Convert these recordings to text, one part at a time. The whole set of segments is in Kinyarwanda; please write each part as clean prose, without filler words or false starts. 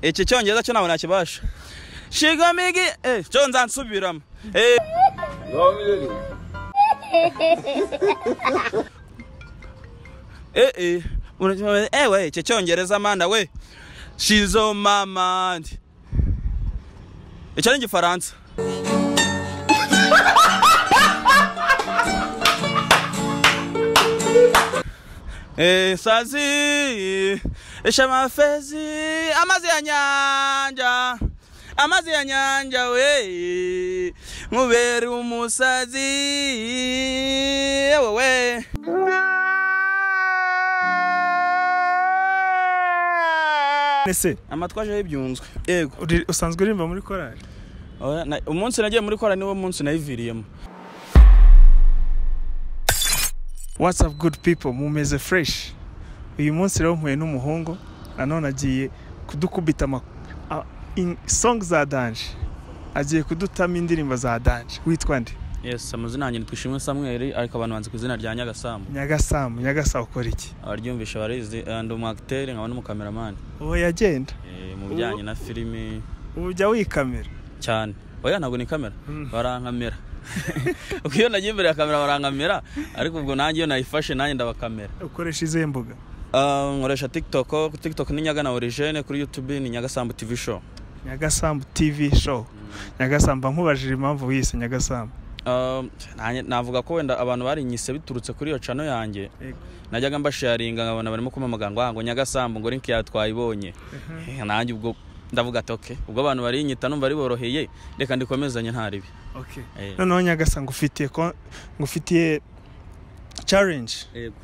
Iki cyongereza cyo ntabwo nakibasha. Shigamigi cyo nzansubiramo. We iki cyongereza mana we. She's on my mind. Icyo ni igifaransa. Sazi shamafezi amazi ya nyanja, amazi ya nyanja we mubere umusazi we. Ese amatwaje y'ibyunzwe. Yego, usanzwe uririmba muri korali? Umunsi nagiye muri korali niwo munsi nayiviriyemo. What's up good people, mumeze fresh. Uyu munsi rero mpuye n'umuhungu nanone agiye kudukubita song za danje, agiye kudutama indirimbo za danje. Witwa nde? Yes, amazina yanjye ni Twishimwe Samuel, ariko abantu banzi ku izina rya Nyagasamu. Nyagasamu, Nyagasamu ukora iki? Abaryumvisha barizi, ndi umu acteur nkaba n'umukameramani. Oh, yagenda. Mu bijyanye na filimi. Ujya wikamera? Cyane. Oya ntabwo ni kamera, barankamera. Uko iyo nagiye imbere ya kamera barankamera, ariko ubwo nanjye iyo nayifashe nanjye ndabakamera. Ukoresha izihe mbuga? Nkoresha TikTok, TikTok ni Nyagana Origene, kuri YouTube ni Nyagasambu TV Show. Nyagasambu TV Show. Nyagasambu nkubajije impamvu wiyise Nyagasambu. Navuga ko wenda abantu barinyise biturutse kuri iyo channel yanjye. Najyaga mbasharinga nkabona barimo kumamaga ngo Nyagasambu ngo link yatwayibonye. Nanjye ubwo ndavuga ati okay, ubwo abantu barinyita numva ari boroheye, reka ndikomezanye nta ribi. Okay. Noneho Nyagasambu ngufitiye challenge. Yego.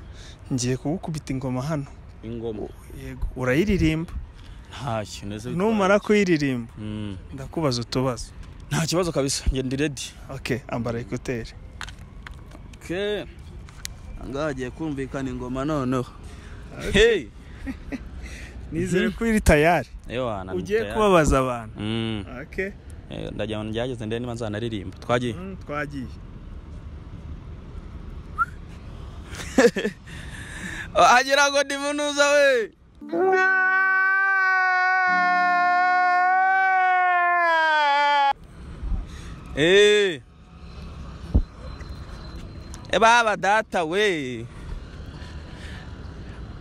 Ngiye kugukubita ingoma hano. Ingoma. Yego, urayiririmba. Nta kintu. Numara kuyiririmba ndakubaza utubazo. Nta kibazo kabisa, nge ndi ready. Okay, ambara ekuteri. Okay. Angagiye kumvikana ingoma noneho. Hey. Nizere ko iri tayari. Ewa, ugiye kubabaza abantu. Okay. Ndagira ngo ngerageze ndende niba nzanaririmba. Twagiye. Twagiye. Agira ngo ndimunuza we. Baba data we.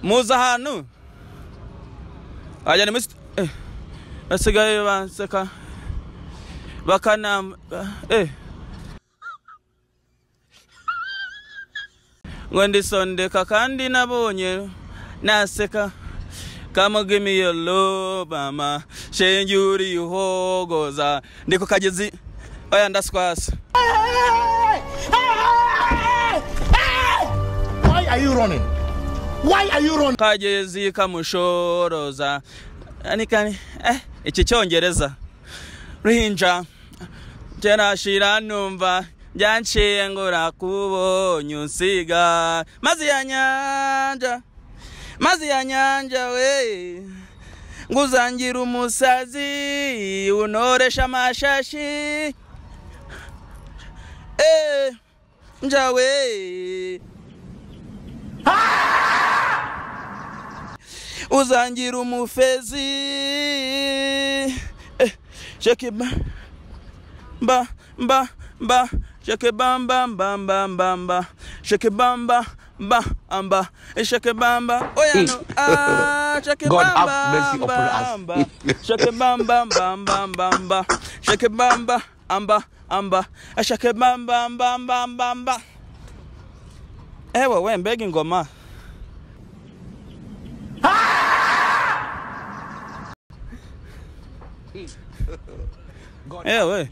Muza hano. Ajya ni basigaye banseka bakana ngo ndisondeka kandi nabonye naseka. Come give me your love mama shenjuri uhogoza ndiko kagezi oya ndaskwasa. Why are you running? Why are you running? Kagezi kamushoroza anikani iki cyongereza ruhinja nashira numva byanciye ngo rakubonye unsiga mazi ya nyanja, mazi ya nyanja we nguzangira umusazi unoresha amashashi njawe uzangira umufezi shake ba ba ba ba shake bam bam bam bam bam ba shake bam ba ba amba shake bam ba oya no ah shake God bam have mercy bam upon us. ba shake bam bam bam bam bam ba shake bam ba amba amba shake bam bam bam bam bam ba. Ewa we mbega ingoma. Ewe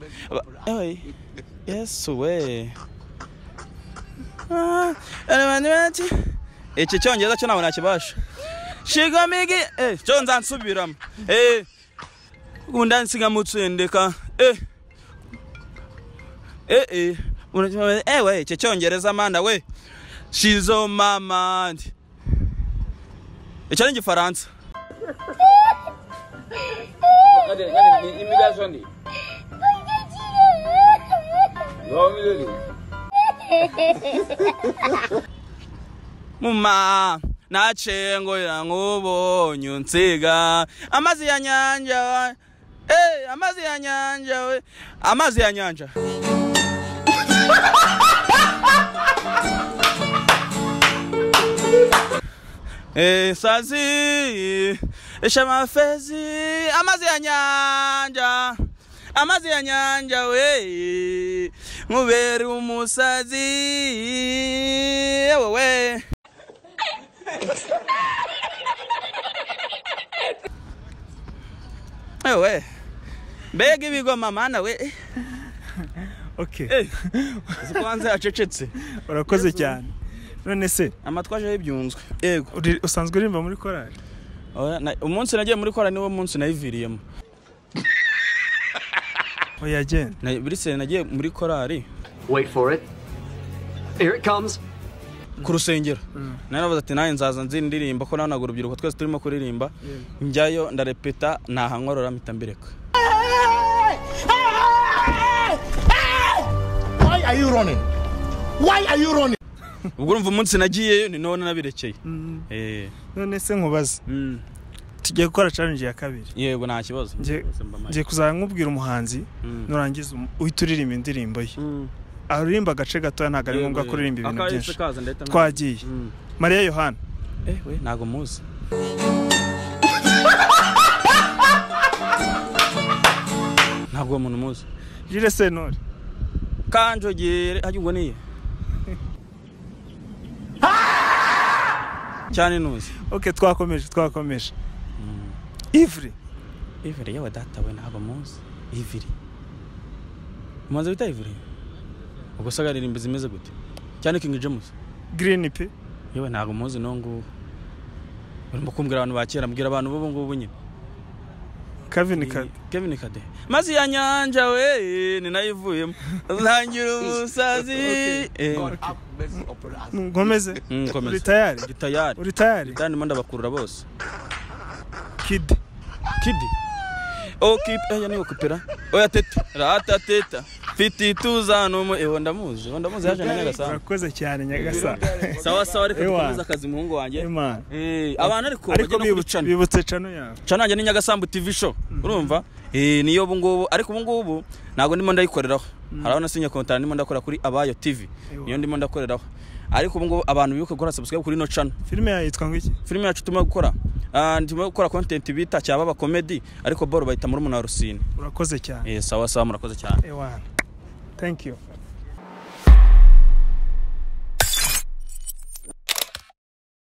ewe yes we. Iki cyongereza cyo ntabwo nakibasha. Shigamigi cyo nzansubiramo. Gunda nsiga mutsindika. We iki cyongereza mana we. She's on my mind. Icyo ni igifaransa. Muma Nacengo nkubonye unsiga amazi ya nyanja, amazi ya nyanja we, amazi ya nyanja. Sazi shamafezi amazi ya nyanja, amazi ya nyanja we, mubere umusazi wewe. Ewe mbega ibigoma mana we. Okay. Kwanza acecetse. Urakoze cyane. None se amatwaje y'ibyunzwe. Yego. Usanzwe uririmba muri korali? Umunsi nagiye muri korali niwo munsi nayiviriyemo. Oya genda. Brise nagiye muri korali. Wait for it. Here it comes. Ku rusengero. Naravuze ati naye nzaza nzi ndirimba ko nabonaga urubyiruko twese turimo kuririmba. Njyayo ndarepeta ntahankorora mpita mbireka. Why are you running? Why are you running? Ubwo urumva umunsi nagiyeyo ni none nabirekeye. None se nkubaze. Tugiye gukora challenge ya kabiri. Yego nta kibazo. Ngiye kuzankubwira umuhanzi nurangiza uhita uririmba indirimbo ye. Aririmba agace gato ntago ari ngombwa kuririmba ibintu byinshi. Twagiye. Maria Yohana. We ntago muzi. Ntabwo umuntu muzi. Jules Sentore. Kanjogere hajya ubwo niye. Cyane nuzi. Okay, twakomeje. Ivry. Ivry yewe data we ntabwo muzi. Ivry. Umanze bita Ivry. Ubwo sagaririmba zimeze gute? Cyane King James. Green P. Yewe ntabwo muzi no ngubu. Urimo kumbwira abantu ba kera, mbwira abantu bo ngubu nyine. Kevin Kade. Kevin Kade. Mazi ya nyanja we ninayivuyemo. Ntangira umusazi. Ngomeze. Uri tayari? Ndi tayari. Uri tayari? Kandi ndimo ndabakurura bose. Kid. Kid. Okay, aya ni okupera. Oya teta. Rata teta. Fiti tuzano mu eho ndamuzi. Ndamuzi yaje na Nyagasani. Urakoze cyane Nyagasani. Sawa sawa, ariko dukomeza akazi muhungu wanjye. Abantu ariko bibutse channel yawe. Channel yanjye ni Nyagasambu TV show. Urumva? Niyo ubu ngubu, ariko ubu ngubu ntago ndimo ndayikoreraho. Haraho nasinye contract ndimo ndakora kuri Abayo TV. Niyo ndimo ndakoreraho. Ariko ubu ngubu abantu bibuke gukora subscribe kuri no channel. Filime yawe yitwa ngo iki? Filime yacu turimo gukora. Ndimo gukora content bita cyababa comedy, ariko boro bayita muri umuntu wa Rusine. Urakoze cyane. Sawa sawa, murakoze cyane. Thank you.